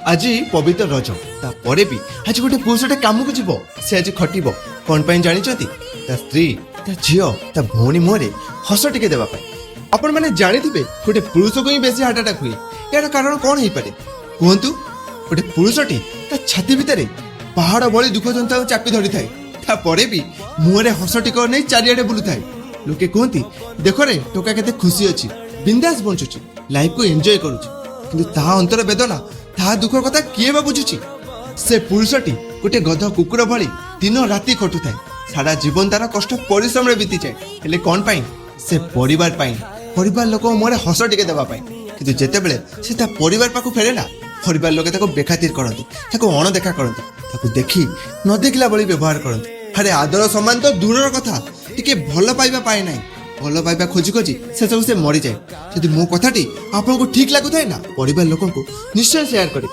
ଆଜି ପବିତ୍ର ରଜ, ତାପରେ ବି ଆଜି ଗୋଟେ ପୁରୁଷଟେ କାମକୁ ଯିବ। ସେ ଆଜି ଖଟିବ କ'ଣ ପାଇଁ ଜାଣିଛନ୍ତି? ତା ସ୍ତ୍ରୀ, ତା ଝିଅ, ତା ଭଉଣୀ ମୁହଁରେ ହସ ଟିକେ ଦେବା ପାଇଁ। ଆପଣମାନେ ଜାଣିଥିବେ, ଗୋଟେ ପୁରୁଷକୁ ହିଁ ବେଶୀ ହାର୍ଟ ଆଟାକ୍ ହୁଏ। ଏହାର କାରଣ କ'ଣ ହେଇପାରେ କୁହନ୍ତୁ? ଗୋଟେ ପୁରୁଷଟି ତା ଛାତି ଭିତରେ ପାହାଡ଼ ଭଳି ଦୁଃଖ ଯନ୍ତ୍ରଣାକୁ ଚାପି ଧରିଥାଏ। ତାପରେ ବି ମୁହଁରେ ହସ ଟିକ ନେଇ ଚାରିଆଡ଼େ ବୁଲୁଥାଏ। ଲୋକେ କୁହନ୍ତି, "ଦେଖରେ, ଟୋକା କେତେ ଖୁସି ଅଛି, ବିନ୍ଦାସ ବଞ୍ଚୁଛି, ଲାଇଫକୁ ଏନ୍ଜୟ କରୁଛି।" କିନ୍ତୁ ତାହା ଅନ୍ତର ବେଦନା, ତାହା ଦୁଃଖ କଥା କିଏ ବା ବୁଝୁଛି? ସେ ପୁରୁଷଟି ଗୋଟେ ଗଧ କୁକୁର ଭଳି ଦିନ ରାତି ଖଟୁଥାଏ। ସାରା ଜୀବନ ତାର କଷ୍ଟ ପରିଶ୍ରମରେ ବିତିଯାଏ। ହେଲେ କ'ଣ ପାଇଁ? ସେ ପରିବାର ପାଇଁ, ପରିବାର ଲୋକଙ୍କ ମୁହଁରେ ହସ ଟିକେ ଦେବା ପାଇଁ। କିନ୍ତୁ ଯେତେବେଳେ ସେ ତା ପରିବାର ପାଖକୁ ଫେରେ ନା, ପରିବାର ଲୋକେ ତାକୁ ବେଖାତିର କରନ୍ତି, ତାକୁ ଅଣଦେଖା କରନ୍ତି, ତାକୁ ଦେଖି ନ ଦେଖିଲା ଭଳି ବ୍ୟବହାର କରନ୍ତି। ଆରେ, ଆଦର ସମ୍ମାନ ତ ଦୂରର କଥା, ଟିକେ ଭଲ ପାଇବା ପାଏ ନାହିଁ। ଭଲ ପାଇବା ଖୋଜି ଖୋଜି ସେସବୁ ସେ ମରିଯାଏ। ଯଦି ମୋ କଥାଟି ଆପଣଙ୍କୁ ଠିକ୍ ଲାଗୁଥାଏ ନା, ପରିବାର ଲୋକଙ୍କୁ ନିଶ୍ଚୟ ସେୟାର କରିବେ।